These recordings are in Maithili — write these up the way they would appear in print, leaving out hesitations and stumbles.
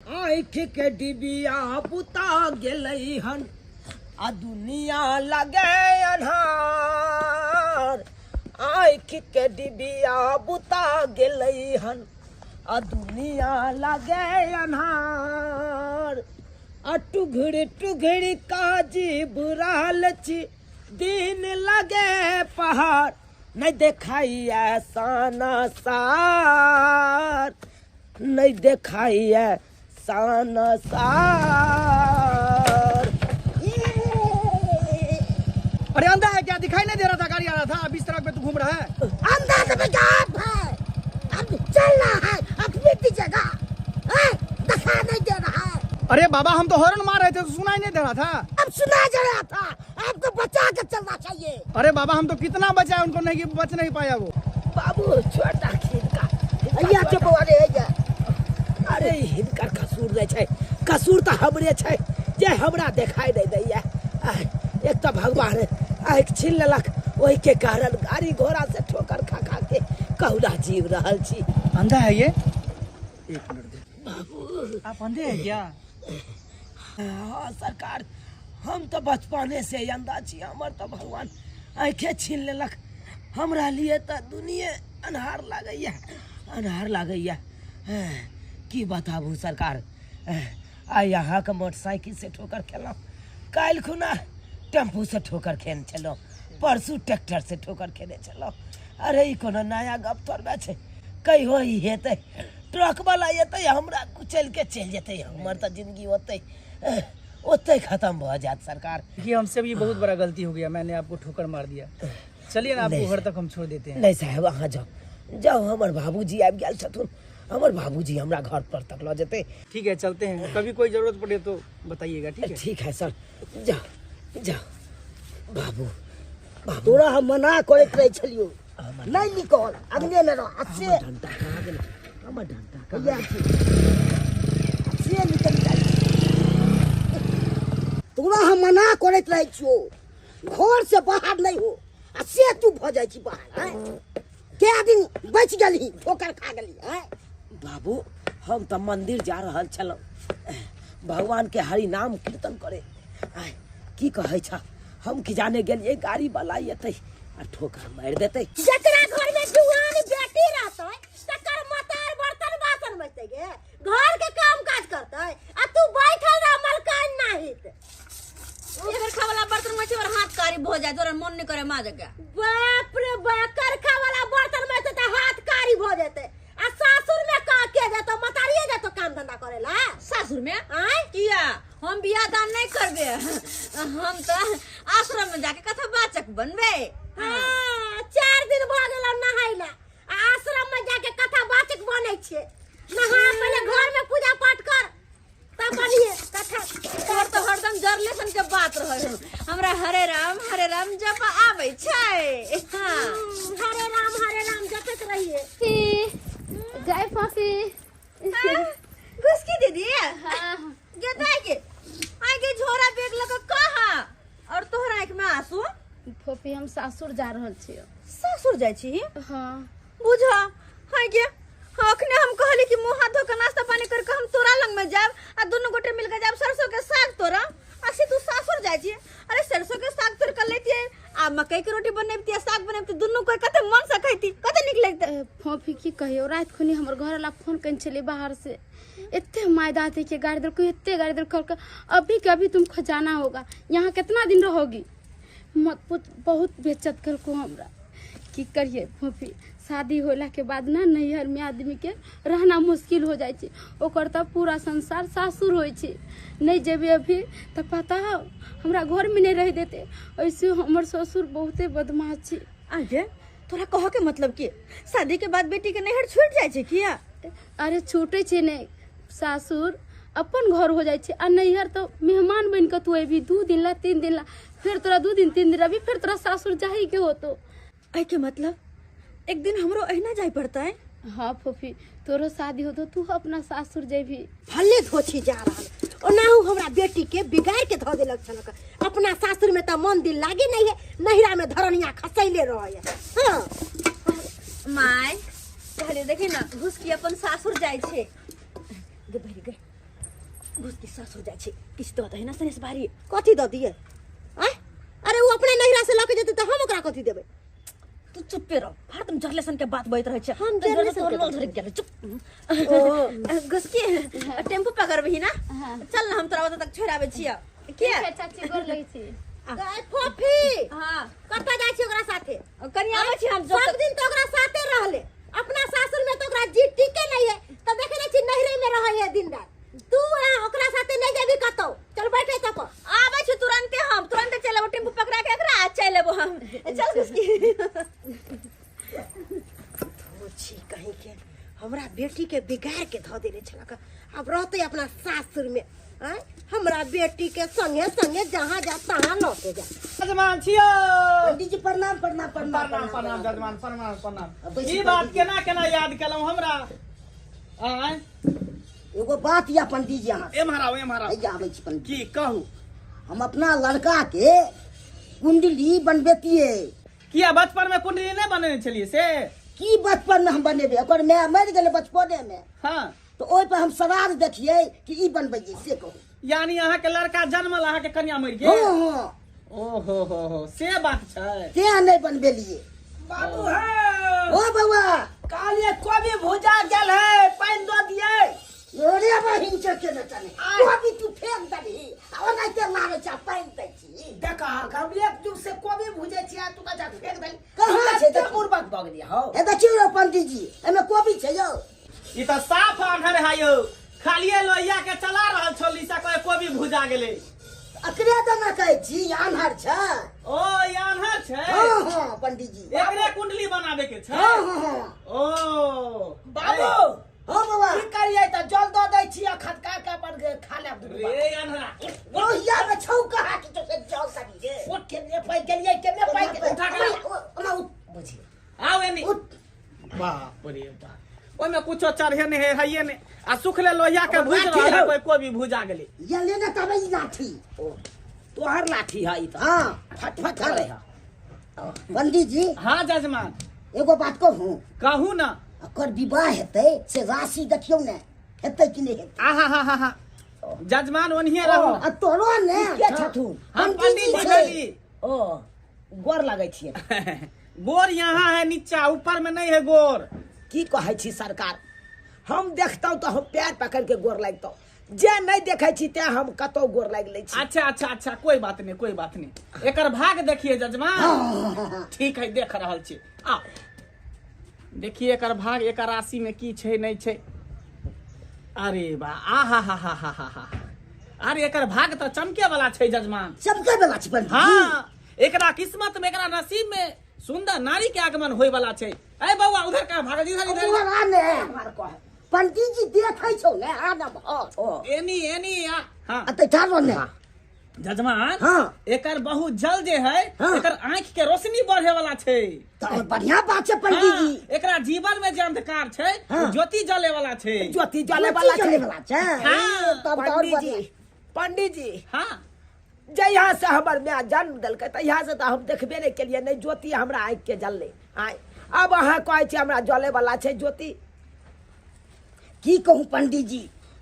आँखि के डिबिया बुता गेलै हन आ दुनिया लगे अन्हार। आँखि के डिबिया बुता गेलै हन आ दुनिया लगे अन्हार। आ टुघड़ी टुघड़ी काजी बुराल छी दिन लगे पहाड़, नहीं देखाइए सार, नहीं देखाइए सार। अरे अंधा है क्या? दिखाई नहीं दे रहा था, गाड़ी आ रहा था, अभी इस तरह पे तू घूम रहा है। अंधा तो बेकार है, अब चल रहा है अपनी जगह, दिखा नहीं दे रहा है। अरे बाबा हम तो हॉर्न मार रहे थे तो सुनाई नहीं दे रहा था। अब सुना जा रहा था, आपको बचा के चलना चाहिए। अरे बाबा हम तो कितना बचाए उनको, नहीं बच नहीं पाया वो। बाबू छोटा हिनका अरे हिनकर कसूर नहीं छै, कसूर तो हमरे छै जे हमरा देखाई नहीं दैया। एक तो भगवान आँखि छीन लेलक, ओहि के कारण गाड़ी घोड़ा से ठोकर खा खा के कहुना जीव रहल छी। अंधा है ये? एक मिनट दे बाबू, आप अंधे हैं क्या? हाँ सरकार, हम तो बचपने से अंधा छी, हमर तो भगवान आँखे छीन लेलक। हमरा लिए तो दुनिया अन्हार लागैया, अन्हार लागैया। की बताबू सरकार, आइ अहाँके मोटरसाइकिल से ठोकर खेलहुँ, काल्हि खुना टेम्पू से ठोकर खेने छलहुँ, परसू ट्रैक्टर से ठोकर खेने छलहुँ। अरे ई कोनो नया गप थोड़बे छै, कहियो ई हेतै, ट्रक वाला एतै हमरा कुचल के चलि जेतै, हमर तऽ जिंदगी ओतै ओतै खत्म भऽ जायत सरकार। देखिए हमसे भी बहुत बड़ा गलती हो गया, मैंने आपको ठोकर मार दिया। चलिए ना आपको घर तक हम छोड़ देते हैं। नहीं साहब अहाँ जाओ जाओ, हमर बाबूजी आबि गेल छथुन, हमर बाबूजी हमरा घर पर तक लऽ जेतै। ठीक है चलते हैं, कभी कोई जरूरत पड़े तो बताइएगा। ठीक है ठीक है सर, जाओ जाओ। बाबू बाबू तोरा हम मना करैत रहै छलियौ, नहीं निकल अगले में रह। अच्छे डंडा कहाँ गेल? हमर डंडा कहाँ से निकल जाइ। तोरा हम मना करैत रहै छियौ घर से बाहर नहीं हो, आ से तू भऽ जाइ छी बाहर। कै दिन बचि गेलही, ठोकर खा गेली। बाबू हम तऽ मंदिर जा रहल छलहुँ भगवान के हरि नाम कीर्तन करे। की कहै छ, हम की जाने गेलियै गाड़ी वाला एतै आ ठोकर मारि देतै। जकरा घर में जुआन बेटी रहतै तकर मतार बर्तन बासन मजतै गे, घर के काम काज करतै, आ तू बैठल रह मलकान नाहित। करखा वाला बर्तन मजै और हाथ कारी भ जाय, तोरा मन नहीं करे माजे के। बाप रे बाप, करखा वाला बर्तन मजतै त हाथ कारी भ जेतै, आ सासुर में का के जेतौ, मतारिये जेतौ काम धंधा करेला सासुर में? आय किया हम बियाह दान नहीं करबे, हम तो आश्रम में जाके कथा वाचक बनबे। हाँ, 4 दिन भ गेल नहाइला, आ आश्रम में जाके कथा वाचक बनै छियै। नहा पहिले घर में पूजा पाठ कर तब बनिए कथा। तोर तो हरदम जरले सन के बात रहे, हमरा हरे राम जप आबै छै। हाँ हरे राम जपैत रहिए। जय फाफी। घुसकी दीदी। हाँ गेदाय के आइ के झोरा बैग लग कहाँ और तोहरा आँख में आंसू? फोफी हम सासुर जा रहल छियै। सासुर जाइ छी? हाँ बुझ हाँ गे, अखने हम कहली कि मुँह हाथ धो के नाश्ता पानी करके हम तोरा लग में जाब आ दुनू गोटे मिल के जाब सरसों के साग तोरा, आ से तू सासुर जाइ छी। अरे सरसों के साग तोड़ के लेतियै आ मकई के रोटी बनेबतियै साग बनेबतियै, दुनू कोई कते मन से खैती, कते नीक लगतै। फोफी की कहियो, राति खुनी हमर घर वाला फोन कने छलै बाहर से, एते माय दादी के गाड़ी देलको, एते गाड़ी देलको, अभी के अभी तुमको जाना होगा, यहाँ कितना दिन रहोगी। मत पूछ, बहुत बेइज्जत करको हमरा। की करिए फोफी, शादी होला के बाद ना नैहर में आदमी के रहना मुश्किल हो जाइ छै, ओकर तऽ पूरा संसार सासुर होइ छै। नहीं जेबै अभी तऽ पता हो हमरा घर में नहीं रह देते। ऐसे हमर ससुर बहुते बदमाश छै। आगे तोरा कह के मतलब की शादी के बाद बेटी के नैहर छूट जाइ छै किया? अरे छूटे छै नहीं, सासुर अपन घर हो जाइ छै, आ नैहर तो मेहमान बन के तू अबी 2 दिन ला 3 दिन ला, फिर तोरा 2 दिन 3 दिन रही, फिर तोरा सासुर जाही के होतो। एहि के मतलब एक दिन हमरो अहिना जाय पड़तै? हाँ फोफी, तोरो शादी होतो तू अपना सासुर जेबी। भले धोछी जा रहल, ओनाहु हमरा बेटी के बिगाड़ के धऽ देलक छलक। अपना सासुर में तऽ मन दिल लागे नहीं है, नैहरा में धरनिया खसैले रहे। हाँ my कहलिए देखी ना घुसकी अपन सासुर जाइ छै। गे बहिर गे, घुसकी सासुर जाइ छै किछु दऽ दही ने सनेस बारी। कथी दऽ दियै? आँय, अरे ओ अपने नैहरा से लऽ के जेतै तऽ हम ओकरा कथी देबै? तू चुप्पे रह, हरदम जरले सन के बात बजैत रहै छै। हम तै जरले दुआरे सन के तोहर लोल बात झरकि गेलै। चुप घुसकी, टेम्पू पकड़बही ना? चल ना, हम तोरा ओतऽ तक छोड़ि आबै छियै। ठीक है चाची, गोर लगै छी। गै फोफी। हाँ। कतऽ जाइ छी ओकरा साथे? कनि आबै छी हम। सब दिन तऽ ओकरा साथे रहले, अपना सासुर में तऽ ओकरा जी टिके नहीं है, तऽ देखे नहीं छी नैहरे में रहै है दिन रात। तू यहाँ ओकरा साथे नहीं जेबी कतौ। चल बैठे तक। आबै छी तुरंते, हम तुरंते चलि एबो। टेम्पू पकड़ा के एकरा आ चलि एबो हम। चल घुसकी। छी कहीं के हमरा बेटी के बिगाड़ के धऽ देने छलक। अब रहते अपना सासुर में। आँय, हमरा बेटी के संगे संगे जहाँ जा तहाँ लऽ के जा। जजमान छियो। पंडित जी प्रणाम, प्रणाम, प्रणाम। प्रणाम प्रणाम जजमान, प्रणाम प्रणाम। बैसू। ई बात केना केना याद केलहुँ हमरा? आँय? एगो बात या पंडित जी अहाँ। एम्हर आउ, एम्हर आउ। आबै छी पंडित। की कहू? हम अपना लड़का के कुंडली बनबेतियै। किया, बचपन में कुंडली नहि बनेने छलियै से? की बचपन में हम बनेबै? ओकर माय मरि गेलै बचपने में। हाँ। तऽ ओहि पर हम श्राद्ध देखियै कि ई बनबैयै से कहू। यानी अहाँके लड़का जन्मल, अहाँके कन्या मरि गेल? हँ हँ। ओहो हो हो, से बात छै। तें नहि बनबेलियै। बाबू है। ओ बौआ। कहलिए कोबी भुजा गेल है, पानि दऽ दियै। अरे बहिन के के चले कोबी तू फेंक दही आ ओनाहिते मारै छै आ पानि दै छी। देख, हम एक जुग से कोबी भुजै छी आ तू कचा फेंक दही। कहाँ छै? कते बुड़बक भऽ गेलियै हौ। हे देखियौ यौ पंडित जी, एहिमे कोबी छै यौ। ई तऽ साफ आन्हर है यौ, खालिए लोहिया के चला रहल छौ लीसा कहे कोबी भुजा गेलै। एकरे तऽ ने कहै छी आन्हर छै। ओ, ई आन्हर छै? हँ हँ पंडित जी। एकरे कुंडली बनाबे के छै? हँ हँ हँ। ओ बाबू। हँ बौआ। की करियै तऽ जल दऽ दै छी आ खदका के अपन खा लेब दुनू बाप। रे अन्हरा। लोहिया में छौ कहाँ कि तो से जल सकी रे? ओ केने पाइ गेलियै, केने पाइ गेलियै? उठा के ला। ओना उठ। बुझियै। आउ एनी। उठ। बाप रे बाप, ओहिमे कुछो चढ़े नहि है, हइये नहि आ सुखले लोहिया के भुज लाठी रहल है। हौ। कोई कोबी भुजा गेलै। ये लेने तब ई लाठी। ओ तोहर लाठी है ई तऽ? हाँ। फट फट करे है। पंडित जी। हाँ जजमान। एगो बात कहूँ? कहू ना। ओकर विवाह हेतै से राशि देखियौ ने, हेतै कि नहि हेतै? आहा हा हा हा, जजमान ओनहिए रहू। आ तोरो ने। के छथुन? हम पंडित जी पंडित जी छै। भेली। ओ गोर लगै छियै। गोर यहाँ है नीचा, ऊपर में नहीं है गोर। की कहै छी सरकार, हम देखतौ तऽ हम पैर पकड़ के गोर लागितौ, जे नहि देखै छी तें हम कतौ गोर लागि लै छी। अच्छा अच्छा अच्छा, कोई बात नहीं, कोई बात नहीं। एकर भाग देखिए जजमान। ठीक है, देख रहल छी। आ देखिए एकर भाग, एकर राशि में की छै नहीं छै। अरे बा, आ हा हा हा हा हा हा, अरे एकर भाग तऽ चमके वाला छै जजमान। चमके वाला छै पंडित जी? हाँ, एकरा किस्मत में, एकरा नसीब में सुंदर नारी के आगमन होय वाला छै। ए बौआ, उधर कहाँ भागल? इधर इधर। उधर आ ने। हमर कह। पंडित जी देखै छौ ने, आ ने भर। ओ एनी एनी आ। हाँ। आ तऽ ठाढ़ ने। जजमान। हाँ। एकर बहुत जल्द जे है, हाँ। एकर आंख के रोशनी बढ़े वाला छै। तऽ बढ़िया बात छै पंडित हाँ, जी। एकरा जीवन में जे अंधकार छै, हाँ। ओ ज्योति जले वाला छै। ज्योति जले वाला ज्योति छै। जले वाला छै। हाँ। तब तऽ और पंडित बढ़िया। जी, पंडित जी। हाँ। जहिया से हमर माय जन्म देलकै तहिया से तऽ हम देखबे नहि केलियै, नहि ज्योति हमरा आँखि के जललै। आँय, आब अहाँ कहै छी हमरा जले वाला छै ज्योति। की कहूँ पंडित जी,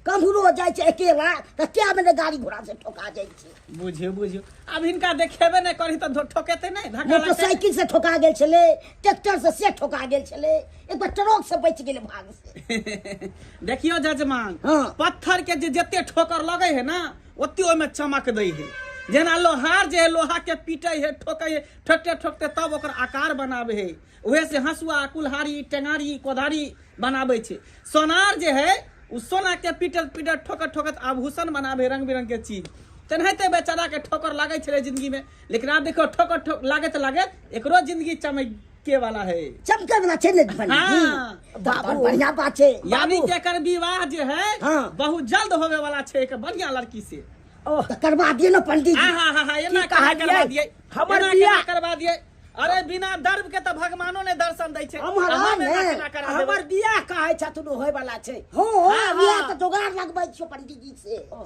कम्हरो जाइ छै अकेला तऽ कए बेर गाड़ी घोड़ा से ठोका जाइ छै। बुझियौ बुझियौ, आब हिनका देखेबे नहि करही तऽ ठोकेतै नहि, धक्का लगतै। मोटरसाइकिल से ठोका गेल छलै, ट्रैक्टर से से ठोका गेल छलै, एक बार ट्रक से बचि गेलै भाग से। देखियौ जजमान। हाँ। पत्थर के जे जते ठोकर लगै है ना, ओते ओहिमे चमक दै है। जेना लोहार जे है, लोहा के पीटै है, ठोकै है, ठोकते ठोकते तब ओकर आकार बनाबै है। उहे से हंसुआ, कुल्हाड़ी, टेंगारी, कोदारी बनाबै छै। सोनार जे है, ओ सोना के पीटत पीटत ठोकत ठोकत आभूषण बनाबै है, रंग बिरंग के चीज। तेनाहिते बेचारा के ठोकर लागै छलै जिंदगी में, लेकिन आब देखियौ ठोकर ठोक लागैत लागैत एकरो जिंदगी चमके वाला है। चमके वाला छै ने पंडित जी? हाँ। तब तऽ बढ़िया बात छै। यानी कि एकर विवाह जे है, हाँ। बहुत जल्द होवे वाला छै एक बढ़िया लड़की से। ओ तऽ करवा दियौ ने पंडित जी। हाँ हाँ हाँ, एना की केना कहलियै? करवा दियै? हमर एना बियाह- केना करवा दियै? अरे बिना दर्भ के तऽ भगवानो ने दर्शन दै छै। हमर हम एना ने। केना करा देबै? हमर बियाह कहै छथुन होय वाला छै? हो। हाँ, बियाह हाँ। तऽ जोगाड़ लगबै छियौ पंडित जी से। ओ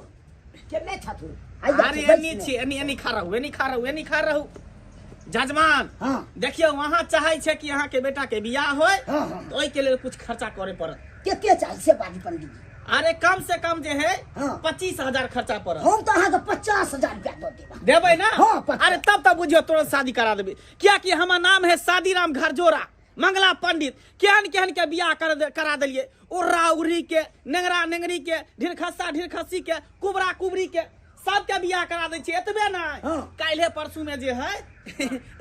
केने छथुन? आइ जा अरे छी, बैस एनी ने। छी, एनी एनी खा रहू, एनी खा रहू, एनी खा रहू। जजमान। हाँ। देखियौ, अहाँ चाहै छै कि अहाँ के बेटा के बियाह होय, हाँ, हाँ। तऽ ओहिके लेल कुछ खर्चा करे पड़त। कते चाही से बाजू पंडित जी। अरे कम से कम जे है हाँ। 25,000 खर्चा पड़त। हम तऽ अहाँके 50,000 रुपया दऽ देब। देबै ना? हाँ, पक्का। अरे तब तब बुझियो तुरंत शादी करा देबै, कियाकि हमर नाम है शादीराम घरजोड़ा मंगला पंडित। केहन केहन के बियाह करा देलिए, उर्रा उर्री के, नेंगरा नेंगरी के, ढिरखस्सा ढिरखस्सी के, कुबरा कुबरी के, सबके बियाह करा दै छियै। एतबे नहि, हाँ। काल्हे परसू में जे है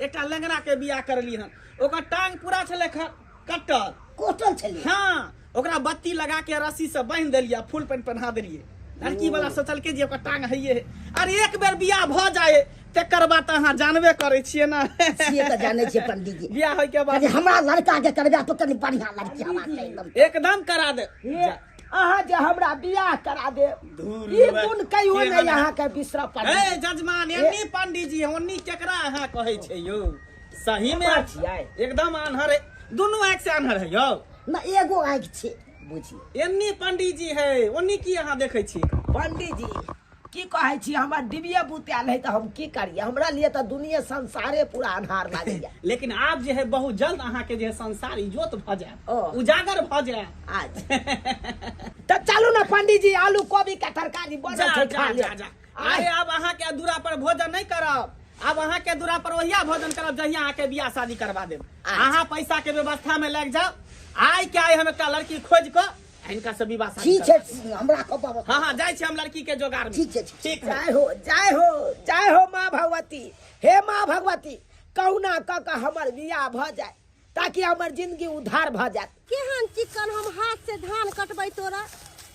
एकटा लेंगरा के बियाह करली हन, ओकर टांग पूरा छलै कटल कोटल छलै। हाँ, ओकरा बत्ती लगा के रस्सी से बांधि देलियै, फूल पेंट पहना देलियै। लड़की वाला सोचलकै जे ओकर टांग हइये है। अरे एक बेर बियाह भऽ जाए तकर बाद तऽ अहाँ जानबे करै छियै ना। से तऽ जानै छियै पंडीजी। बियाह होय के बाद कनि हमरा लड़का के करबा तो कनि बढ़िया लड़की हमरा चाही एकदम। एकदम करा दे। हे, अहाँ जे हमरा बियाह करा देब, धूर ई बा- गुण कहियो केहन नहि अहाँके बिसरऽ पड़त। ए जजमान, एन्नी पंडीजी, ओन्नी केकरा अहाँ कहै छै यौ? सही में आन्हर छियै। एकदम आन्हर है, दुनू आँखि से आन्हर है यौ। ना एगो आँखि छै बुझियौ। एन्नी पंडीजी है, ओन्नी की अहाँ देखै छी? पंडीजी की कहै छी, हमर डिबिये बुतायल है तऽ हम की करियै? हमरा लिए तऽ दुनिया संसारे पूरा अन्हार लागैया। लेकिन आब जे है बहुत जल्द अहाँ के जे है संसार इजोत भऽ जायत, ओ। उजागर भऽ जायत। आज तऽ चलू ने पंडीजी, आलू कोबी के तरकारी बनल जा छै, जा खा जा लेब। जा। अरे आब अहाँ के दूरा पर भोजन नहीं करब, आब अहाँ के दूरा पर ओहिया भोजन करब जहिया अहाँ के बियाह शादी करवा देब। अहाँ पैसा के व्यवस्था में लागि जाओ। आइ के आइ हम एकटा लड़की खोज कऽ हिनका से विवाह शादी ठीक करब। छै, हमरा कहब। हाँ हाँ, जाइ छी हम लड़की के जोगार में। ठीक छै, ठीक। ठीक छै। जय हो, जय हो, जय हो माँ भगवती। हे माँ भगवती, कहुना कऽ कऽ हमर बियाह भऽ जाय ताकि हमर जिंदगी उद्धार भऽ जायत। केहन चिकन हम हाथ से धान कटबै, तोरा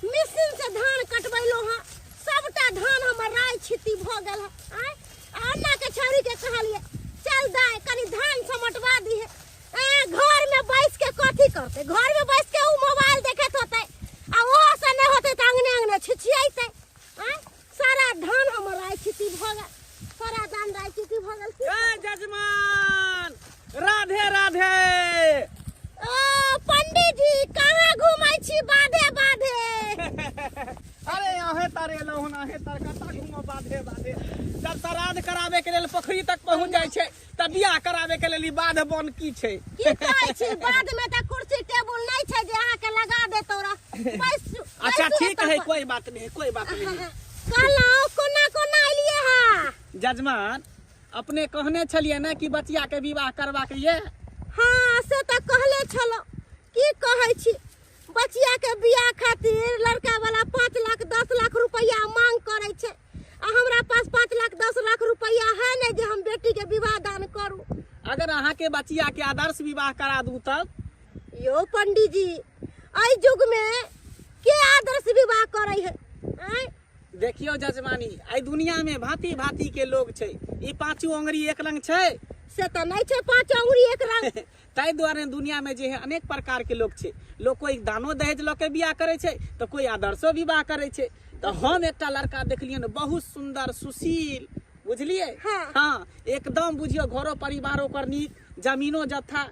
मशीन से धान कटबैलो हँ, सबटा धान हमर राय छित्ती भऽ गेल हँ। आँय, आ अन्ना के छौड़ी के कहलिए चल दाय कनि धान समटवा दिहे, ए घर में बैस के कथी करते? घर में बैस के उ मोबाइल देखत होते, आ ओहो से नहीं होते तऽ अंगने अंगने छिछियाइते। आँय, सारा धान हमर राय छित्ती भऽ गेल, सारा धान राय छित्ती भऽ गेल। ए जजमान, राधे राधे। ओ पंडीजी, कहाँ घुमै छी बाधे बाधे? अरे अहें तार एलहुँ हन, अहें तार कतऽ घूमब बाधे बाधे? जब श्राद्ध कराबे के लेल पोखरी तक पहुँच जाइ छै तऽ बियाह कराबे के लेल ई बाध बन की छै? की कहै छी, बाद में तऽ कुर्सी टेबुल नहीं छै जे अहाँ के लगा दे तोरा। बैसू, अच्छा बैसू ठीक एतऽ है, पर। कोई बात नहीं, कोई बात नहीं। कहलहुँ कोना कोना एलियै हँ? जजमान, अपने कहने छलियै ने कि बचिया के विवाह करबा के ये? हाँ से तऽ कहले छलहुँ। की कहै छी, बचिया के बियाह खातिर लड़का वाला 5 लाख 10 लाख रुपया मांग करै छै, आ हमरा पास 5 लाख 10 लाख रुपया है नहीं जे हम बेटी के विवाह दान करू। अगर अहाँ के बचिया के आदर्श विवाह करा दू तब? यो पंडीजी, एहि युग में के आदर्श विवाह करै है? आँय? देखियो जजमानी, एहि दुनिया में भांति भांति के लोग छै, ई पांचो अंगुरी एक रंग छै? से तऽ नहीं छै पांचो अंगुरी एक रंग। ताहि दुआरे दुनिया में जे है अनेक प्रकार के लोग छै। लोग कोई दानो दहेज लऽ के बियाह करै छै तऽ कोई आदर्शो विवाह करै छै। तऽ हम एकटा लड़का देखलियै ने, बहुत सुंदर सुशील, बुझलियै? हाँ। हाँ, एकदम बुझियौ घरो परिवार ओकर नीक, जमीनो जत्था,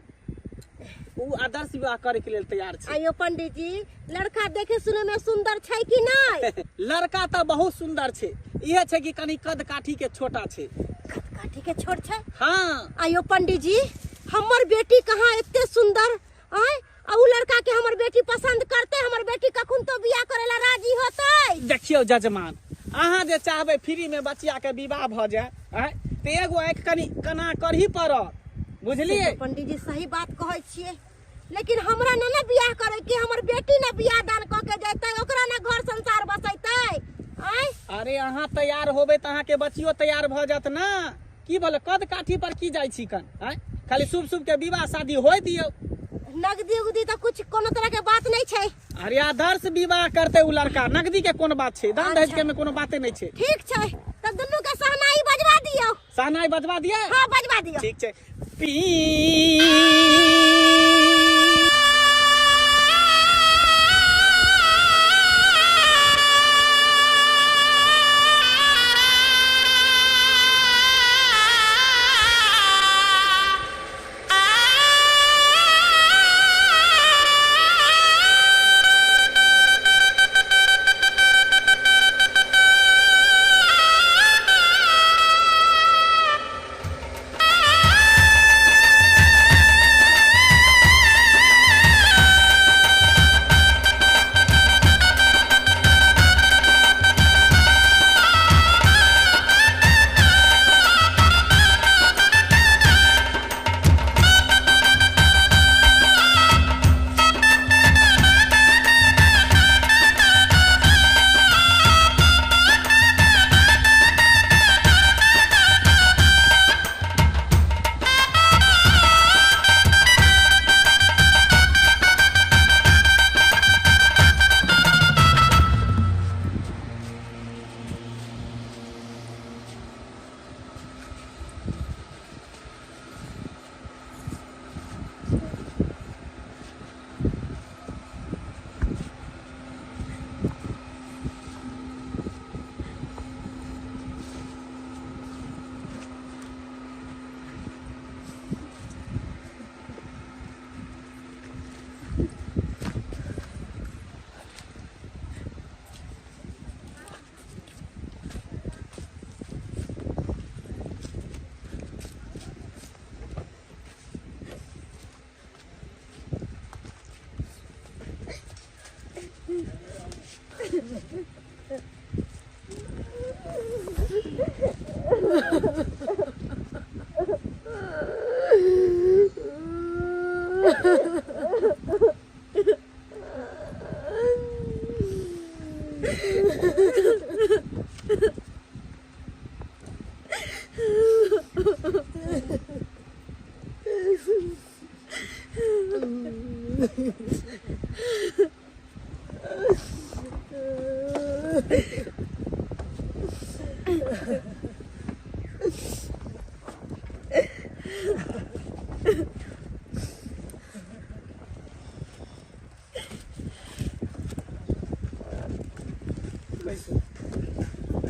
उ आदर्श विवाह करे के लेल तैयार छै। आयो पंडीजी, लड़का देखे सुने में सुंदर छै कि नहीं? लड़का तऽ बहुत सुंदर छै, इहे छै कि कनि कद काठी के छोटा छै। कद काठी के छोट छै? हाँ। आयो पंडीजी, हमर बेटी कहाँ एते सुंदर आय, आ उ लड़का के हमर बेटी पसंद करते, हमर बेटी कखन तो बियाह करेला राजी होतै? देखियौ जजमान, अहाँ जे चाहबै फ्री में बचिया के विवाह भऽ जाय, आँय, तऽ एगो आँखि कनि कना करही पड़त, बुझलियै? पंडीजी सही बात कहै छियै, लेकिन हमरा न ने बियाह करे के, हमर बेटी न बियाह दान कऽ के जेतै, ओकरा न घर संसार बसेतै। आँय? अरे अहाँ तैयार होबै तऽ अहाँके बचियो तैयार भऽ जायत ना। की बोले कद काठी पर की जाइ छी कन? आँय, खाली शुभ शुभ के विवाह शादी होय दियौ। नगदी उगदी तऽ कुछ कोनो तरह के बात नहीं छै। अरे आदर्श विवाह करते उ लड़का, नगदी के कोन बात छै, दान दहेज के में कोनो बाते नहीं छै। ठीक छै, तऽ दुनू के सहनाई बजवा दियौ। सहनाई बजवा दियै? हाँ बजवा दियौ। ठीक छै। पी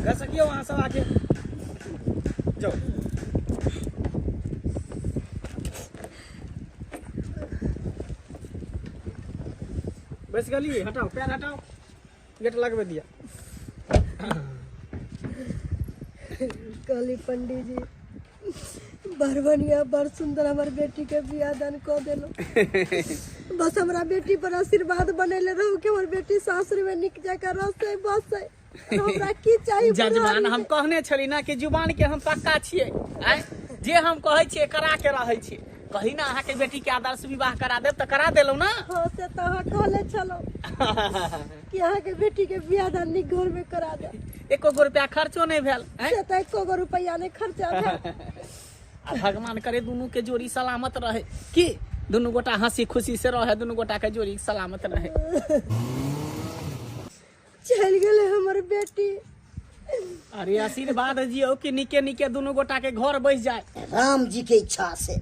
घर सकियो वहाँ सब आके जाओ। बस गली हटाओ, पैर हटाओ, गेट लगबे दिया। कहली पंडित जी बड़ बढ़िया बड़ सुंदर हमार बेटी के बियाह दान कऽ देलो। बस हमरा बेटी पर आशीर्वाद बनेले रहू कि हमर बेटी सासुर में निक जकाँ रहतै बसै। हमरा की चाही जजमान, हम कहने छली ना कि जुबान के हम पक्का छियै, आँय जे हम कहै छियै करा के रहै छियै। कही ना अहाँ के बेटी के आदर्श विवाह करा देब तऽ करा देलहुँ ना। हाँ से तऽ अहाँ कहले छलहुँ कि अहाँ के बेटी के बियाह दान नीक घर में करा देब। एको गो रुपया खर्चो नहीं भेल, से तऽ एको गो रुपया नहीं खर्चा भेल। आ भगवान करे दुनू के जोड़ी सलामत रहे, कि दुनू गोटा हंसी खुशी से रहे, दुनू गोटा के जोड़ी सलामत रहे। चलि गेलै हमर बेटी। अरे आशीर्वाद दियौ कि निके निके दुनू गोटा के घर बसि जाए। राम जी के इच्छा से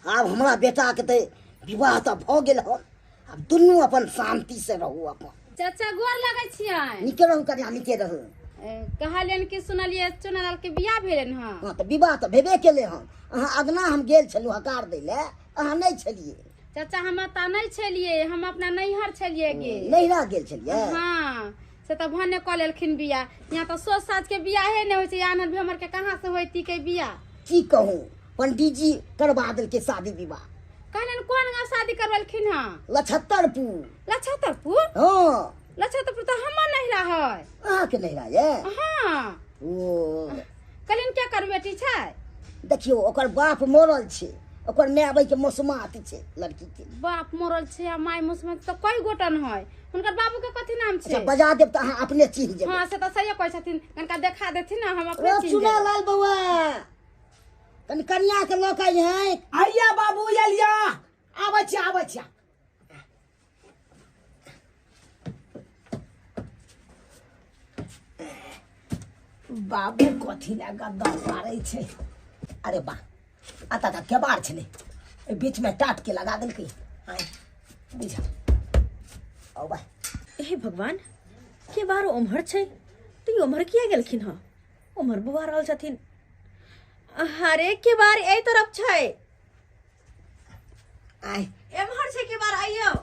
आब हमरा बेटा के तऽ विवाह तऽ भऽ गेल हन, आब दुनू अपन शांति से रहू। अपन चाचा गोर लगै छियै। नीके रहू कन्या, नीके रहू। कहलियन कि सुनलियै चुनालाल के बियाह भेलनि हँ। हाँ तऽ विवाह तऽ भेबे केलै हन। अहाँ अगना हम गेल छलहुँ हकार दै लए, अहाँ नहि छलियै। चाचा हम तऽ नहि छलियै, हम अपना नैहर छलियै गेल। नैहरा गेल छलियै? हाँ से तऽ भने कऽ लेलखिन बियाह। यहाँ तऽ सोच साझ के बियाहे नहि होइ छै, आनर भी हमर के कहाँ से होइती के बियाह। की कहूँ, पंडित जी करवा देलकै शादी विवाह। कहलनि कोन गाँव शादी करवेलखिन हँ? लछत्तरपुर। लछत्तरपुर? हाँ। लछत्तरपुर तऽ हमर नैहरा है। अहाँके नैहरा ये? हाँ। ओ कहलनि क्या कर बेटी छै? देखियौ ओकर बाप मरल छै, ओकर माय आबै के मौसमात छै लड़की के। बाप मरल छै आ माय मौसमात तऽ कई गोटन है। हुनकर बाबू के कथी नाम छै? अच्छा बजा देब तऽ अहाँ अपने चिन्ह जेबै। हाँ से तऽ सही कहै छथिन, कनिका देखा देथिन ना हम अपने चिन्ह। चुनालाल बौआ कनि कनिया के लऽ के अइहै। आइया बाबू एलिया, आबै छी आबै छी। बाबू कथी लए गद्दा पारै छै? अरे बा अतऽ तऽ केबाड़ छलै, एहि बीच में टाट के लगा देलकै। आँय बुझा औ बा। हे भगवान, केबाड़ ओम्हर छै तऽ ई ओम्हर किया गेलखिन हँ? ओम्हर बौआ रहल छथिन। अरे केबाड़ एहि तरफ छै। आँय एम्हर छै केबाड़, आइयौ।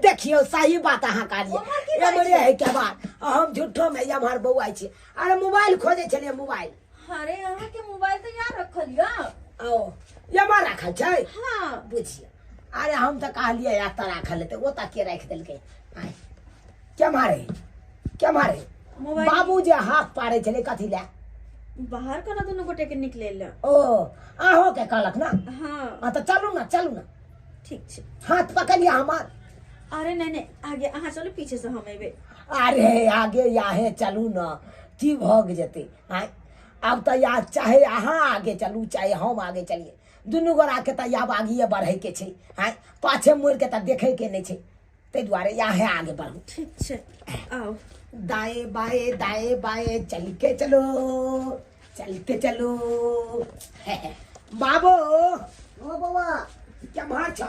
देखियौ सही बात अहाँ कहलियै, एम्हरे है केबाड़। हम झूठो में एम्हर बौआइ छी। अरे मोबाइल खोजै छलियै मोबाइल। अरे अहाँ के मोबाइल तऽ यहाँ रखल यऽ। ओ एम्हर राखल छै? हाँ बुझियौ। अरे हम तऽ कहलियै एतऽ राखल हेतै, ओतऽ के राखि देलकै। आँय केम्हर है केम्हर है? बाबू जे हाथ पारै छलै कथी लए? बाहर केना दुनू गोटे के निकले लए। ओ अहों के कहलक ना? हाँ। हाँ तऽ चलू ना चलू ना। ठीक छै। हाथ पकड़िए हमार। अरे नहीं नहीं, आगे अहाँ चलू, पीछे से हम एबै। अरे आगे याहे चलू ना, की भऽ जेतै? आँय आब तऽ या चाहे अहाँ आगे चलू चाहे हम आगे चलिए, दुनू गोराके तऽ आब आगिए बढ़ैके छै। आँय पाछे मुड़िके तऽ देखैके नहि छै, ताहि दुआरे याहे आगे बढ़ू। ठीक छै आओ। दाएं बाएं दाएं बाएं चल के चलो चलते चलो। बाबू ओ बौआ केम्हर छ?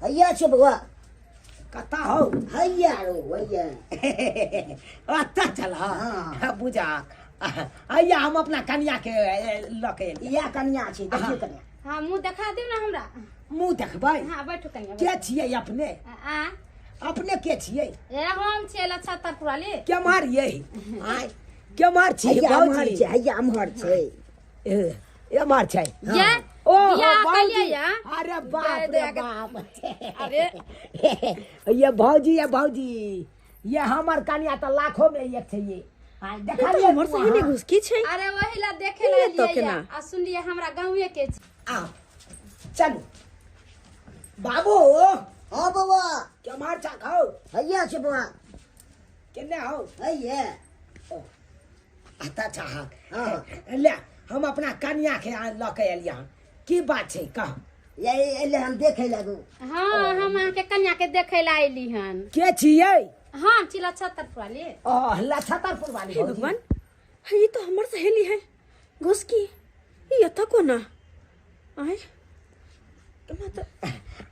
हैया छै बौआ। कतऽ हौ? हैया रो हैया। ओतऽ चल। हाँ बुझा हैया हम अपना कनिया के लऽ के एलियै। इएह कनिया छै, देखियौ कनिया। हाँ मुँह देखा दियौ ना हमरा। मुँह देखबै? हाँ बैठू कनिया। के छियै अपने? आ अपने के छियै? ए हम छियै लछत्तरपुर वाली। केम्हर यै? आँय केम्हर छियै? हैया एम्हर छै, हैया एम्हर छै। एम्हर छै। ये ओ बियाह कलियै या? अरे बाप रे बाप। अरे ये भौजी ये भौजी ये हमर कनिया तऽ लाखो में एक छै ये। आय ई तऽ देखलियै हमर तू सहेली अहाँ? घुसकी छै। अरे वही ला देखे ला ई तऽ एलियै केना? आ सुनलियै हमरा गाँवे के छै। आ चलू बाबू। हाँ बौआ। केम्हर छक हौ? हैया छै बौआ। केने हौ? हैये। अच्छा छहक। हाँ। ले हम अपना कनिया के लऽ के एलियै हन, की बात छै कह। ये एले हम देखे लागू। हाँ हम अहाँके कन्या के देखे ला एली हन। के छियै? हाँ छी लछतरपुर वाली। ओ लछतरपुर वाली। हे भौजी। भगवान, हे ई तऽ हमर सहेली है घुसकी, ई एतऽ कोना आय? केना तऽ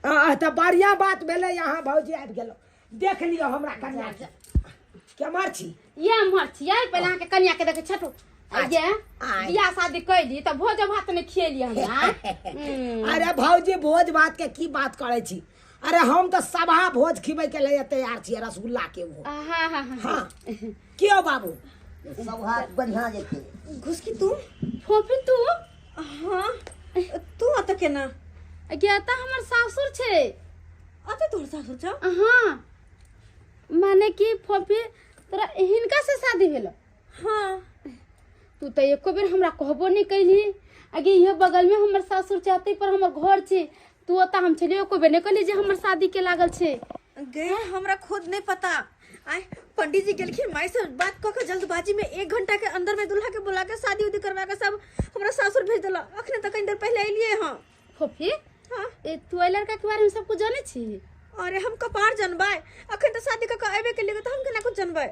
आ तऽ बढ़िया बात भेलै अहाँ भौजी आबि गेलहुँ, देख लियौ हमरा कनिया के। केम्हर छी? ये एम्हर छियै, पहिले अहाँके कन्या के देखे छठू। ये आय। बियाह शादी कैली तऽ भोज भात नहि खियेली हमरा। अरे भौजी भोज भात के की बात करै छी, अरे हम तऽ सभा भोज खिबै के लिए तैयार छियै, रसगुल्ला के वो। हाँ हाँ हाँ। हाँ क्यों बाबू? सब हाथ बढ़िया जेतै। घुसकी तू? फोफी तू? हाँ तू अतऽ केना? गे तऽ हमर सासुर छै। अतऽ तोहर सासुर छौ? हाँ माने कि फोफी तोरा हिनका से शादी भेलो? हाँ। तू तऽ एको बेर हमरा कहबो नहि कैली। आगे इहो बगल में हमर सासुर छै, ओतै पर हमर घर छै, तू ओतऽ हम छलियै एको बेर नहि कहली जे हमर शादी के लागल छै। गे हमरा खुद नहीं पता। आय पंडित जी गेलखिन माई से बात कऽ के जल्दबाजी में 1 घंटा के अंदर में दूल्हा के बुला के शादी उदी करवा के सब हमरा सासुर भेज देला। अखने तक कनी देर पहले एलिए हँ। फोफी हाँ। ए तू एहि लड़का के बारे में सब कुछ जानै छी? अरे हम कपार जनबै, अखन तऽ शादी कऽ के अयबे केलियै तऽ हम केना कुछ जनबै?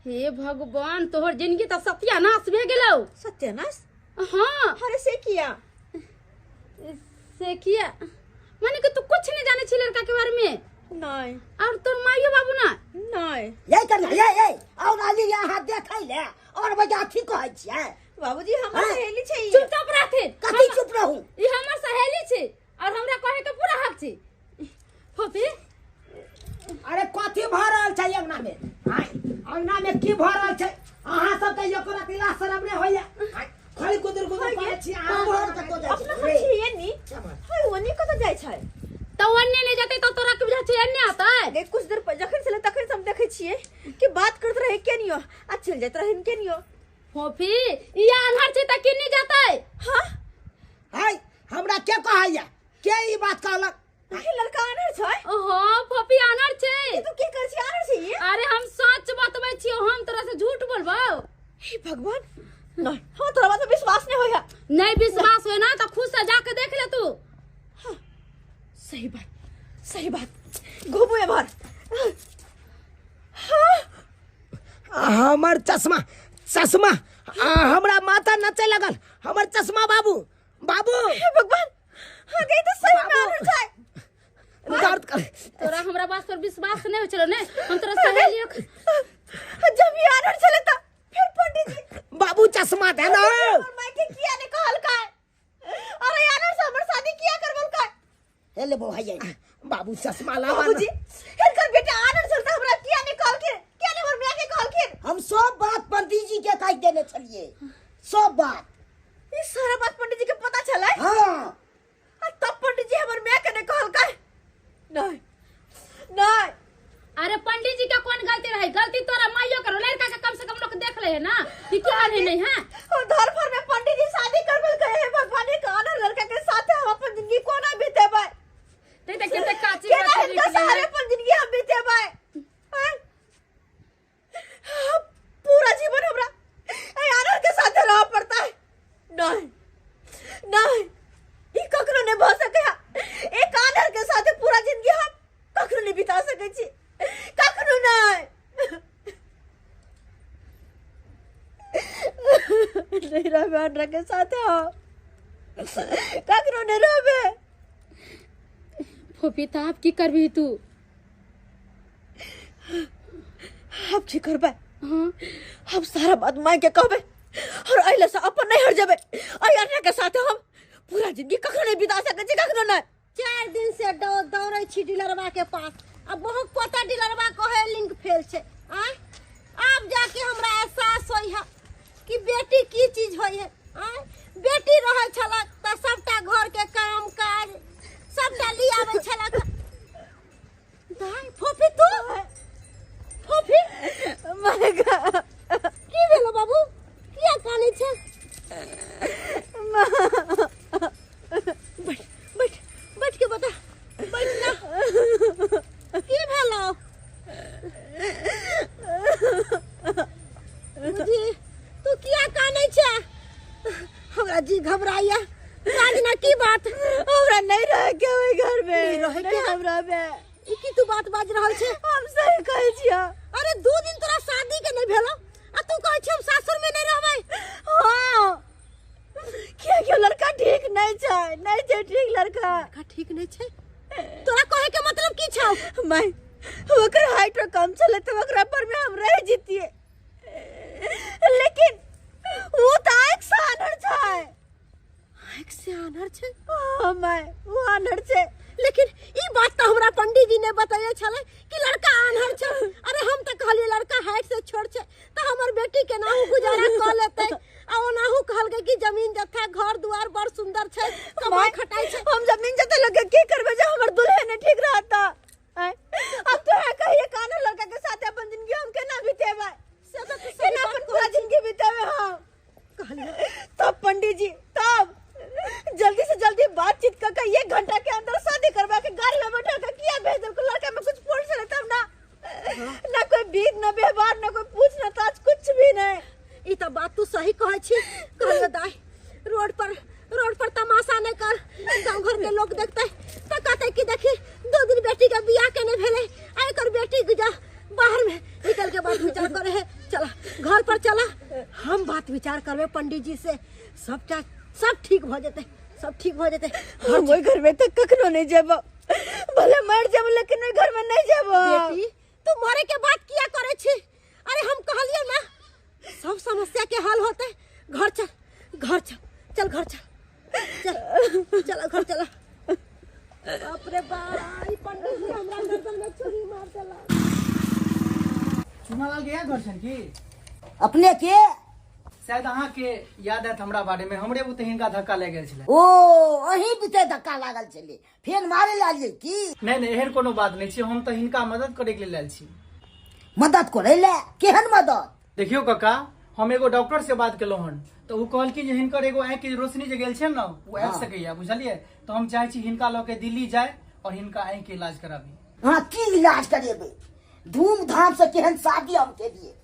हे भगवान, तोहर जिंदगी तऽ सत्यानाश भए गेलौ। सत्यानाश? हाँ। अरे से किया? से किया माने कि तू कुछ नहीं जाने छी लड़का के बारे में? नहीं। और तोर माइयो बाबू ना? नहीं। ये कन्या ये ये और आली यहाँ देखै ले और बजा अथी कहै छियै। बाबूजी हमर हाँ? सहेली छै ई। चुपचाप रहथिन। कथी चुप रहू? ई हमर सहेली छै और हमरा कहे के पूरा हक छै। फोफी अरे कथी भऽ रहल छै अंगना में? आय अंगना में की भऽ रहल छै? अहाँ सब के एको रति लाज शरम नहि होइया। आय, खाली कुदुर कुदुर करै छी अहाँ। तोहर कतौ जाइ अपना छै? हम छियै नी। हाय ओनी कतौ जाइ छै? तऽ ओन्ने नहि जेतै तऽ तोरा की बुझाइ छै एन्ने अतै? गे कुछ देर जखन से तखन से हम देखै छियै कि बात करैत रहै केनियो आ चलि जाइत रहै केनियो। फोफी ई अन्हर छै तऽ केने जेतै? हाँ। हाय हमरा के कहैया? के ई बात कहलक? ई लड़का आनर छै? ओहो फोफी आनर छै। ई तू की करै छी? आनर छै ई? अरे हम सच बतबै छियौ, हम तोरा से झूठ बोलबौ? हे भगवान, नहीं हमरा तोरा बात पर विश्वास नहीं होया। नहीं विश्वास होय ना तऽ खुद से जाके देख ले तू। हाँ, सही बात सही बात, घूमू एम्हर। हाँ। हमर चश्मा चश्मा हमरा माथा नचे लगल, हमर चश्मा बाबू बाबू। हे भगवान, हाँ गई तो सही में आनर छै। दर्द कर। तोरा हमरा बात पर विश्वास नहीं होइ छलो ने? हम तोरा सहेली जब ई आनर छले त फिर पंडित जी बाबू चश्मा दे ना। हमर माय के किया ने कहलकै? अरे आनर से हमर शादी किया करबलकै? हे ले बौआ, हे। बाबू चश्मा लावा ना। बाबूजी हिनकर बेटा आनर छल त हमरा किया ने कहलखिन? किया ने हमर माय के कहलखिन? हम सब बात पंडित जी के कहि देने छलिए, सब बात। ई सारा बात पंडित जी के पता छलै? हाँ। आ तब पंडित जी हमर माय के ने कहलकै? नहीं नहीं। अरे पंडित जी के कौन गलती रहे? गलती तोरा माइयो करो, लड़का के कम से कम लोग देख ले है ना कि क्या है नहीं है। और घर पर में पंडित जी शादी करबल कहे, हे भगवान एक आनर लड़का के साथ हम अपन जिंदगी कोना बितेबै? ते ते केते काची केना बात हिनका निकले सहारे है। अपन जिंदगी हम बितेबै? हैं? हाँ, पूरा जीवन हमरा ए आनर के साथ रह पड़ता है। नहीं नहीं, ई कखनो नहीं भऽ सकै है। एक आनर के साथ पूरा जिंदगी हम कखनो नहीं बिता सकै छी, कखनो नहीं। नहीं रहबे आनर के साथ हम, कखनो नहीं रहबे। फोफी त आब की करबी तू? अब की करबै? हाँ। हम सारा बात माय के कहबै और अइला से अपन नहीं हट जेबै। अइ आनर के साथ हम पूरा जिंदगी कखनो नहीं बिता सकै छी, कखनो नहीं। 4 दिन से दौड़ै छी डीलरवा के पास, आ बहुत पता डीलरवा कहे लिंक फेल छै। आय आब जाके हमरा एहसास होइ है कि बेटी की चीज होइ है। आय बेटी रहै छलक तऽ सबटा घर के काम काज सबटा ली आबै छलक। दाइ फोफी तू, फोफी my God, की भेलो बाबू, किया कानै छै? बैठ बैठ बैठ के बता, बैठ ना, की भेलो? जी तू किया कानै छै? हमरा जी घबराइया, काजना की बात? हमरा नहीं रहे के ओहि घर में, नहीं रहे के हमरा में। ई की तू बात बाज रहल छै? हम सही कहै छियै। अरे 2 दिन तोरा शादी के नहीं भेलो आ तू कहै छै हम सासुर में नहीं रहबै? हाँ, किया कि लड़का ठीक नहीं छै, नहीं छै ठीक लड़का। लड़का ठीक नहीं छै? तोरा कहे के मतलब की छौ? मैं ओकर हाइट कम छलै तऽ ओकरा पर में हम रह जितिए, लेकिन वो तऽ आँख से आन्हर छै। आँख से आन्हर छै? हाँ मैं, वो आन्हर छै। लेकिन ई बात तऽ हमरा पंडित जी ने बतैले छलै कि लड़का आन्हर छै। अरे हम तऽ कहलियै लड़का हाइट से छोट छै तऽ हमर बेटी केनाहु गुजारा कऽ लेतै, आ ओनाहु कहलकै कि जमीन जत्था घर दुआर बड़ सुंदर छै, कमाई खटाई छै। हम जमीन जत्था लऽ के की करबै जे हमर दुल्हे ने ठीक रहता? अब तो है कहिए कानून लड़का के साथ अपन जिंदगी हम केना बितेबै? से तऽ तू सही केना बात अपन पूरा जिंदगी बितेबै हम? कहलियै। तब पंडित जी तब जल्दी से जल्दी बातचीत कर के 1 घंटा के अंदर शादी करवा के गाड़ी में बैठा के किया भेज देलको? लड़का में कुछ फोड़ से तब ना, ना कोई बीत ना व्यवहार ना कोई पूछ ना ताज कुछ भी नहीं। ई तऽ बात तू सही कहै छी। कहलियै दाई रोड पर तमाशा नहीं कर, गाँव घर के लोग देखते तऽ कहते कि देखी 2 दिन बेटी के बियाह के नहीं भेलै आ एकर बेटी जा बाहर में निकल के बात विचार करे है। चला घर पर चला, हम बात विचार करबे पंडित जी से, सबटा सब ठीक भ जेतै, सब ठीक भ जेतै। हम ओहि घर में तऽ कखनो नहीं जेब, भले मर जेब लेकिन ओहि घर में नहीं जेब। बेटी तू मरे के बात किया करे छी? अरे हम कहलियै ना सब समस्या के हल होते। घर चल, घर चल, चल घर चल, चल चल घर चला। बाप रे बाप, ई पंडित जी हमरा गर्दन में छुरी मार देला। चुनालाल के घर छन की अपने के? शायद अहाँ के याद है हमरा बारे में, हमरे बुते हिनका धक्का लागि गेल छलै। ओ अही बुते धक्का लागल छलै, फेर मारे लालियै की? नहीं नहीं, एहन कोनो बात नहीं छै, हम तऽ हिनका मदद करे के लेल आयल छी। मदद करे ले? केहन मदद? देखियो काका, हम एगो डॉक्टर से बात केलहुँ हन तऽ ओ कहलखिन जे हिनकर एगो आँखि के रोशनी जे गेल छै ने ओ आबि सकैया, बुझलियै? तऽ हम चाहै छी हिनका लऽ के दिल्ली जाय और हिनका आँखि के इलाज कराबी। हाँ की इलाज करेबै? धूमधाम से केहन शादी हम केलियै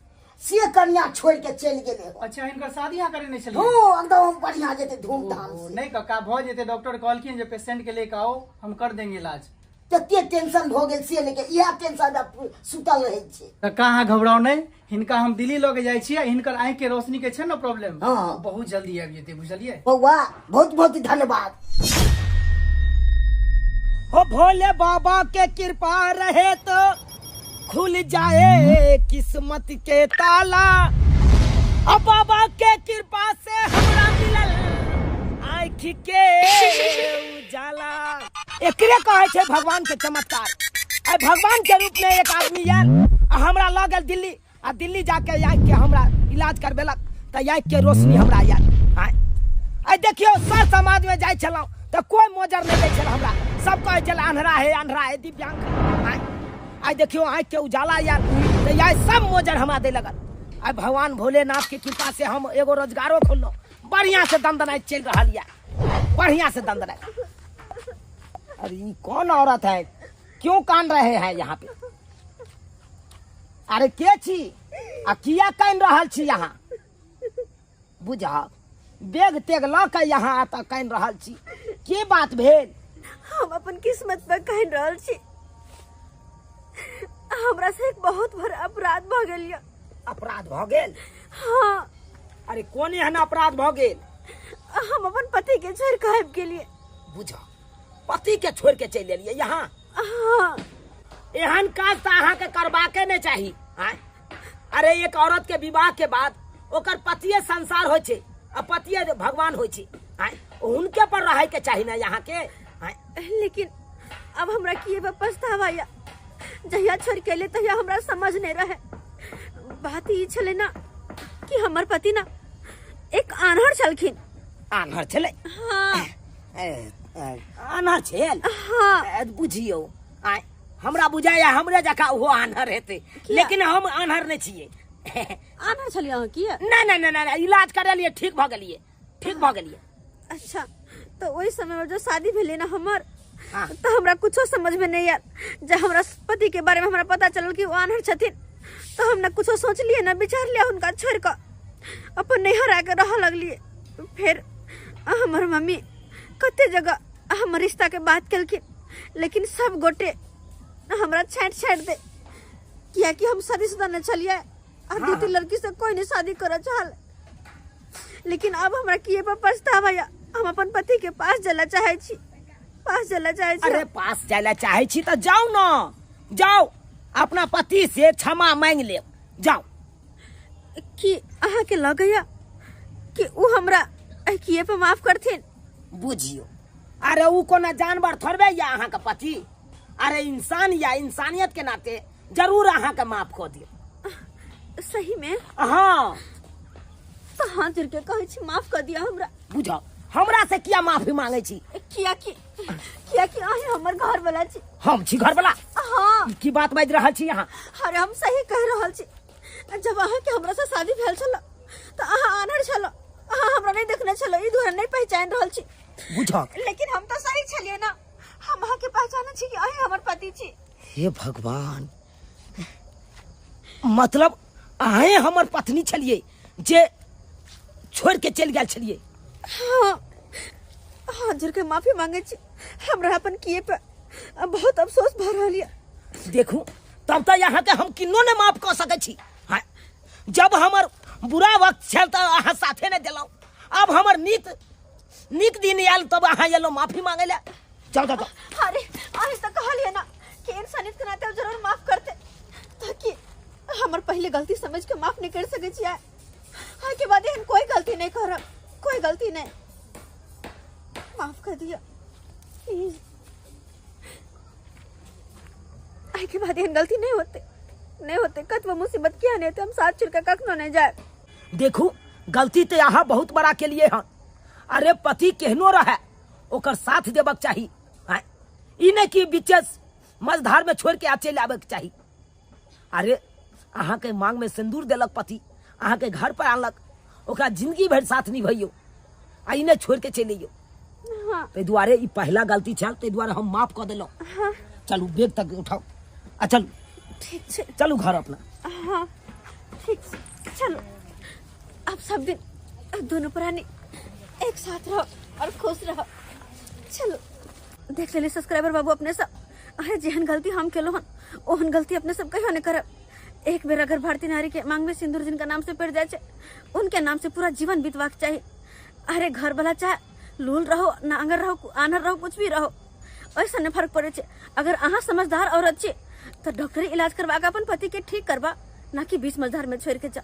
से कन्या छोड़ के चलि गेलै। अच्छा, हिनकर शादी अहाँ करेने छलियै? हाँ एकदम बढ़िया जेतै धूमधाम से। नहीं काका, भऽ जेतै। डॉक्टर कहलखिन जे पेशेंट के लेके आओ, हम कर देंगे इलाज। कते टेंशन भऽ गेल से लेके इएह टेंशन में सुतल रहै छै। काका अहाँ घबराउ नहि, हिनका हम दिल्ली लऽ के जाइ छियै, हिनकर आँखि के रोशनी के छै ने प्रॉब्लम, हाँ बहुत जल्दी आबि जेतै, बुझलियै? बौआ बहुत बहुत धन्यवाद। हो भोले बाबा के कृपा रहे तो खुल जाए किस्मत के ताला, अब बाबा के कृपा से हमरा मिलल आँखि के उजाला। एकरे कहै छै भगवान के चमत्कार। आइ भगवान के रूप में एक आदमी आयल आ हमरा लऽ गेल दिल्ली, आ दिल्ली जाके आँखि के हमरा इलाज करबेलक तऽ आँखि के रोशनी हमरा आयल। आइ देखियौ सर समाज में जाइ छलहुँ तऽ कोइ मोजर नहि दै छल हमरा, सब कहै छल अन्हरा है अन्हरा है दिव्यांग। आइ देखियौ आँखि के उजाला आयल तऽ आइ सब मोजर हमरा दै लगल। आइ भगवान भोलेनाथ के कृपा से हम एगो रोजगारो खोललहुँ, बढ़िया से दंदनाइत चलि रहल यऽ, बढ़िया से दंदनाइत। अरे ये कौन औरत है, क्यों कान रहे हैं यहाँ पे? अरे के छी आ किया कान रहल छी यहाँ? बुझा बेग तेग लऽ के यहाँ आता कान रहल छी, के बात भेल? हम अपन किस्मत पर कान रहल छी, हमरा से एक बहुत बड़ा अपराध भऽ गेल। अपराध भऽ गेल? हाँ। अरे कोन एहन अपराध भऽ गेल? हम अपन पति के छोड़ के आबि गेलियै। बुझा पति के छोड़ के चलि एलियै यहाँ? हाँ। एहन काज तऽ अहाँके करबाके नहि चाही। अरे एक औरत के विवाह के बाद ओकर पतिये संसार होइ छै आ पतिये भगवान होइ छै, हुनके पर रहै के चाही ना यहाँ के। लेकिन अब हमरा किए पछतावा या, जहिया छोड़ के एलियै तहिया हमरा समझ नहीं रहे। बात ई छलै ना कि हमर पति ना एक आन्हर छलखिन। आन्हर छलै? हाँ। आन्हर छल? हाँ। बुझियौ आइ हमरा बुझाइया हमरे जकाँ ओहो आन्हर हेतै, लेकिन हम आन्हर नहि छियै। आन्हर छलियै अहाँ की? नहि नहि नहि नहि, इलाज करेलियै, ठीक भऽ गेलियै, ठीक भऽ गेलियै। अच्छा, तऽ ओहि समय में जो शादी भेलै ने हमर, हाँ। तऽ हमरा कुछो समझ में नहीं आयल। जब हमरा पति के बारे में हमरा पता चलल कि ओ आन्हर छथिन, तऽ हम ने कुछो सोचलियै ने विचारलियै, हुनका छोड़ि कऽ अपन नैहर आके रहऽ लगलियै। फेर हमर मम्मी कते जगह हमर रिश्ता के बात केलखिन, लेकिन सब गोटे हमरा छाँटि छाँटि दे, कियाकि हम शादीशुदा नहि छलियै आ दू तीन लड़की से कोई नहीं शादी करऽ चाहल। लेकिन अब हमरा किए पर पछतावा या, हम अपन पति के पास जला चाहे छी, पास जला चाहे छी। अरे पास जाय चाहे छी तऽ जाउ न, जाउ अपना पति से क्षमा मांगि लेब, जाउ। की अहाँ के लगैया कि उ हमरा किए पर माफ करथिन? बुझियो, अरे उ कोनो जानवर थोड़बे या अहाँ के पति, अरे इंसान या इंसानियत के नाते जरूर अहाँ के माफ कऽ दियौ। सही में? हाँ। तो हाथ जोड़ के कहै छी माफ कर दिया हमरा। बुझो, हमरा से किया माफी मांगे छी? किया कि अहीं हमर घर वाला छी। हम छी घर वाला? हाँ। की बात बाजि रहल छी अहाँ? अरे हम सही कह रहल छी। जब अहाँ के हमरा से शादी भेल छल तऽ अहाँ आनर छल, अहाँ हमरा नहीं देखने छल, ई दुआरे नहीं पहचान रहल छी। बुझो, लेकिन हम तो सही छलियै ना, हम अहाँ के पहचाने छी कि अहीं हमर पति छी। हे भगवान, मतलब अहें हमर पत्नी छलियै जे छोड़ के चलि गेल छलियै? हाँ, हाथ जोड़ के माफी मांगे छी, हमरा अपन किए पे बहुत अफसोस भऽ रहल यऽ। देखू, तब तऽ अहाँ के हम किन्नो ने माफ कऽ सकै छी। हाँ, जब हमर बुरा वक्त छल तऽ अहाँ साथे नहि देलहुँ, अब हमर नीक नीक दिन आयल तब अहाँ एलहुँ माफी मांगे लए। जाउ जाउ जाउ। अरे अहीं तऽ कहलियै ना कि इंसानियत के नाते जरूर माफ करते, ताकि हमर पहले गलती समझ के माफ नहीं कर सकै छियै। आइ के बाद एहन कोई गलती नहीं करब, कोई गलती नहीं, माफ कर दिया प्लीज। आइ के बाद एहन गलती नहीं होते, नहीं होते, कतबो मुसीबत किया नहीं होते, हम साथ छोड़ के कखनो नहीं जाए। देखू, गलती तो अहाँ बहुत बड़ा के लिए हन। अरे पति केहनो रहे ओकर साथ देबक चाही, हाँ? ई नहीं कि बीचे मझधार में छोड़ के आ चलि आबे के चाही। अरे अहाँ के मांग में सिंदूर देलक पति, अहाँ के घर पर आनलक, ओकरा जिंदगी भरि साथ निभैयो, आ ई नहीं छोड़ के चलि अइयो। हाँ। ताहि दुआरे ई पहला गलती छल, ताहि दुआरे हम माफ कऽ देलहुँ। हाँ। चलू बेग तक उठाउ आ चलू। ठीक छै। चलू घर अपना। हाँ ठीक छै, चलो अब सब दिन दोनों प्राणी एक साथ रहो और खुश रहो। चलो देख लेली सब्सक्राइबर बाबू अपने सब, अरे जेहन गलती हम केलो हन ओहन गलती अपने सब कहियो नहीं करब। एक बेर अगर भारतीय नारी के मांग में सिंदूर जिनका नाम से पड़ जाए छे, उनके नाम से पूरा जीवन बीतवा के चाहिए। अरे घर वाला चाहे लूल रहो नांगर रहो आनर रहो कुछ भी रहो, ऐसा नहीं फर्क पड़े छे। अगर अहाँ समझदार औरत छे तो डॉक्टरी इलाज करवा के अपन पति के ठीक करवा, ना कि बीच मझधार में छोड़ के जा।